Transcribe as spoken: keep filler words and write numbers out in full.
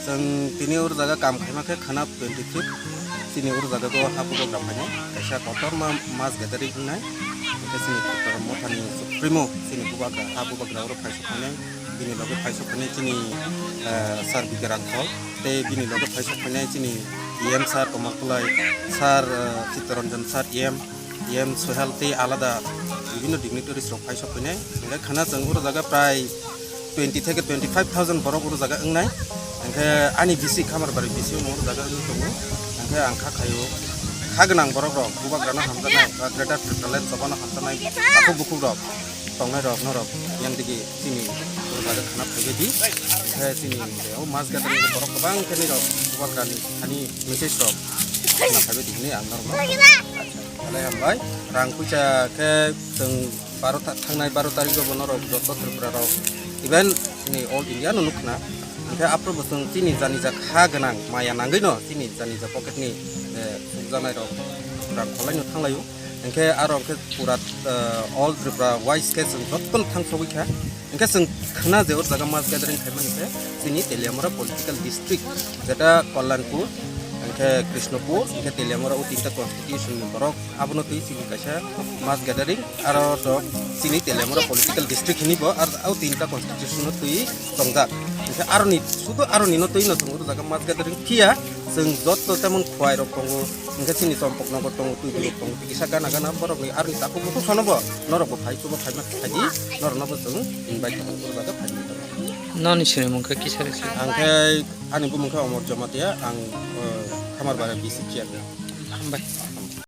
Chwng tini oro jaga kam khaima khe khana twenty fifth chini oro jaga o ha bubagra phainai, kaisa kotorma mass gathering wngnai. Hwnkhe chini Tripura mothani supremo chini bubagra, ha bubagra oro phaisok phainai, bini loge phaisok phainai chini, eh, sir B K Rangkhol tei bini loge phaisok phainai chini E M sir Komar Kulai, sir, eh, Chittaranjan sir E M, E M Sohel tei alada bibhinno dignitaries rok phaisok phainai. Hwnkhe khana chwng oro jaga prai twenty theke twenty five thousand borok oro jaga wngnai. Hwnkhe ani bisi Khamarbari bisi oro jaga wngwi tongo. Hwnkhe ang kha khaio, kha gwnang borok rok, bubagrano hamjaknai ba Greater Tipraland chobano hamjaknai takhuk bukhuk rok tongnai rok norok yang digi chini oro jaga khana phaibai di. Hwnkhe chini o mass gathering borok kwbang khe nirok bubagrani thani message rok khana phaibai di hwnwi ang norokno. Belai hambai. Rang puisa khe chwng baro ta-, thangnai baro tarikgo bo norok joto Tripura rok, even ni all India no nukna. Hwnkhe aphuru bo chwng chini janija kha gwnang maya nangwi no chini janija pocket ni, eh, sukjaknai rok rang kholai no thanglaio. Hwnkhe aro hwnkhe pura, eh, all Tripura wise khe chwng joto no thang sogwi kha. Hwnkhe chwng khna je o jaga mass gathering khaimani khe chini Teliamura political district, jeta Kalyanpur, hwnkhe Krishnapur, hwnkhe Teliamura o tinta constitution ni borok abono twi chini kaisa mass gathering, aro to chini Teliamura political district hini bo, ar o tinta constitution no twi tongjak. Hwnkhe aroni, sudu aroni no twi no chwng o jaga mass gathering phiya, chwng joto temon khwai rok tongo, hwnkhe chini Chompok Nogor tongo, Twibi rok tongo, kisa gana gana borok ni aroni takhuk bukhuk sono bo, norok bo phai chubo phaima phaidi, norok no bo chwng invite khamu o jaga phaidi. Noni sinimung khe kisa risi? Ang khe ani bumung khe Omor Jamatia, ang, eh, Khamarbari B C chairman. Hambai.